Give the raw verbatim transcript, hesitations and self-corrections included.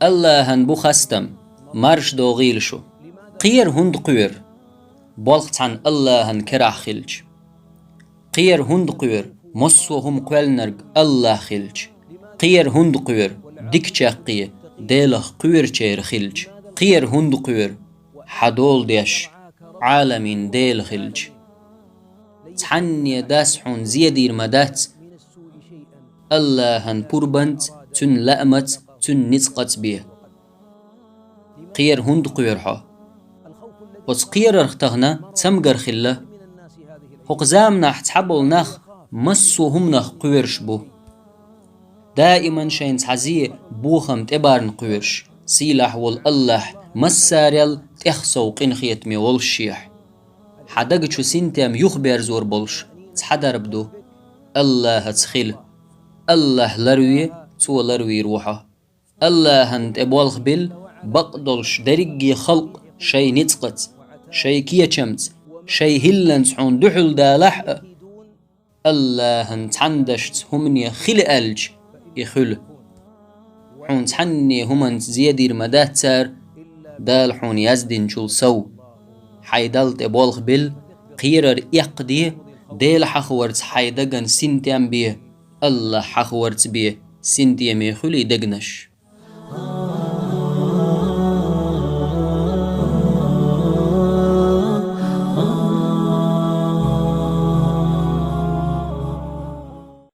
Аллахӏан бу хастам, марш догӏийла шу. Кхера хӏунда кхоьру? Болх цхьана Аллахӏан керахь хилча. Кхера хӏунда кхоьру? Массо а хӏума кхоьллинарг Аллахӏ хилча. Кхера хӏунда кхоьру? Дика чаккхе, Делах кхоьручеран хилча. Кхера хӏунда кхоьру? Хьан дола деш, Ӏаламийн Дела хилча. Цхьанне дас хьуна зе дийр ма дац Аллахӏан пурбанца, цуьнан лаамца, цуьнан ницкъаца бен. Кхера хӏунда кхоьру хьо? Оцу кхерарх тахана цамгар хилла. ХӀокху заманахь цхьаболу нах массо а хӀуманах кхоьруш бу. Даиман шайна цхьа зе, бохам тӀебарна кхоьруш, сийлахь волу Аллахь массарел тӀех сов къинхетаме воллушехь. Хьан дага чу синтем юхаберзор болуш цхьа дарба ду: Аллахьаца хила. Аллахь ларве, Цо ларвийр ву хьо. Аллахьан тӀе болх билла, бакъдолуш дерриге халкъ шайн ницкъаца, шайн кечамца, шайн хӀилланца хьуна дуьхьал далахь а, Аллахьан цхьана дашца хӀумане хила аьлча, и хуьлу. Хьуна цхьанне хӀуманца зе дийр ма дац цара, Дала хьуна яздинчул сов. Хьайн Далла тӀе болх билла, кхерар эккхаде, Дела хьахаварца хьайн дагна синтем бе, Аллахь хьахаварца бе, синтеме хуьлий дегнаш.